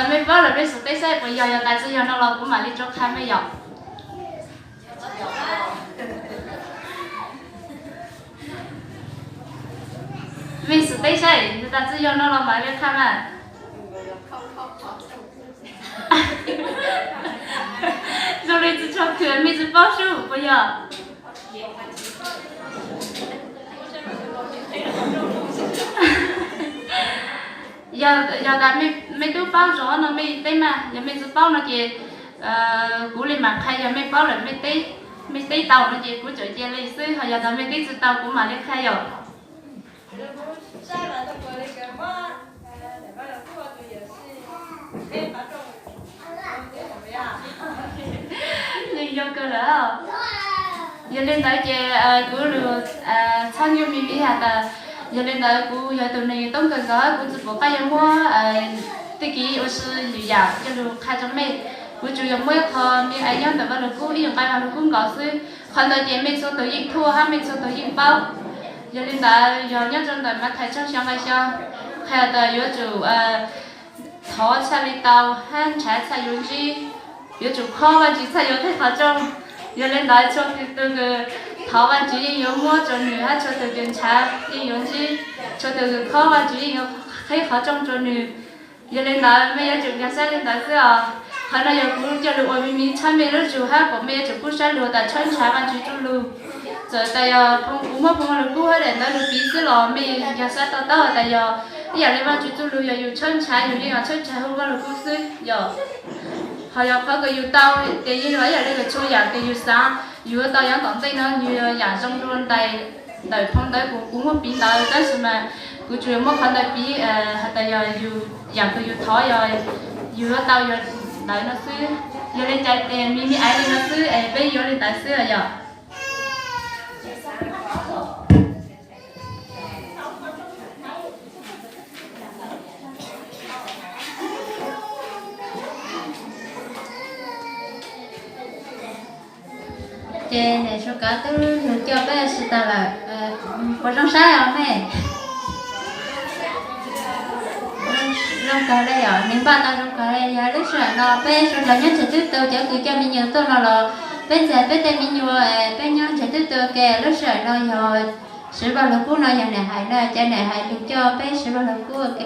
Mej paub lawm mej xub teb saib puas yog, yog tas tsi yog no los kuv mam li rov qha mej yom. Mej xub teb saib, yog tas tsi yog no los mam li qha mas. Zoo li tsi tshua khwm, mej tsi paub sub puas yog? Yog tas mej tub paub zov no mej teb mas, yog mej tsi paub no ces kuv li mam qha, yog mej paub lawm mej teb tau no ces kuv tseem cia li xwb, ho yog tas mej teb tsi tau kuv mam li qha yom. Yeej yog kawg lawm. Yog li ntawd ces kuv lug txhab nyuj me me has tas, yog li ntawd kuv yog tus neeg toob kawg nkaus, kuv tsi pum qab yuav muab tej kev ua si lwm yam coj lug qha rua mej. Kuv tsuas yog muab ib qho me ais nyob ntawm Vaj Lug Kub, ib yam nqe Vaj Lug Kub nkaus xwb. Qhov ntawd ces mej txhua tus yeej thuaj hab mej txhua tus yeej paub. Yog li ntawd yog nyob rua ntawm Mathais tshooj xyo nqe xyo qha tas yuav tsum thov txhaj li tau hab nrhav txhaj yuav ntsib, yuav tsum khob Vajtswv txhaj yuav qhib qhov rooj. Yog li ntawd txhua tus kws thov Vajtswv yeej yuav muab rua nwg hab txhua tus kws nrhav yeej yuav ntsib, txhua tus kws khob Vajtswv yeej yuav qhib qhov rooj rua nwg. Yog li ntawd mej yuav tsum nkag sab li ntawd xwb os. Qhov no yog kuv coj lug ua me me tshab mej lub zug hab kom mej yuav tsum kub sab lug tas tshawb nrhav Vajtswv txuj lug. Txawm tas yog kuv muab phoo Vaj Lug Kub hab daim ntawv lug piv xwb los mej nkag sab to taub tas yog ib yam li Vajtswv txuj lug yog yus tshawb nrhav yus yeej yog tshawb nrhav hu Vaj Lug Kub xwb yom. Ho yog qhov kws yus tau ces yeej yog ib yam li kws txhua yam kws yus xaav yus yuav tau yav tom ntej no yog yam zoo dua ntais ntawm phoo ntawv kws kuv muab piv ntawd, tab sis mas kuv tsuas yog muab qhov ntawd piv has tas yog yam kws yus thov yog yus yuav tau yog ntawd no xwb. Yog li cas ces me me ais li no xwb es peb yuav li ntawd xwb yom. Ces niam Suav Kav twb lug coj peb ua si tag lawm, puas zoo saib os mej? Zoo kawg le yom, nws npaj tau zoo kawg le. Yog lub sij hawm no peb suav dlawg nyob ntshav twb tu, cov kws coj me nyuam tuaj no los peb ntxhais peb tej me nyuam peb nyob ntshav twb tu ua ke. Lub sij hawm no yog siv Vaj Lug Kub no yog niam hais no, cov niam hais lug coj peb siv Vaj Lug Kub ua ke.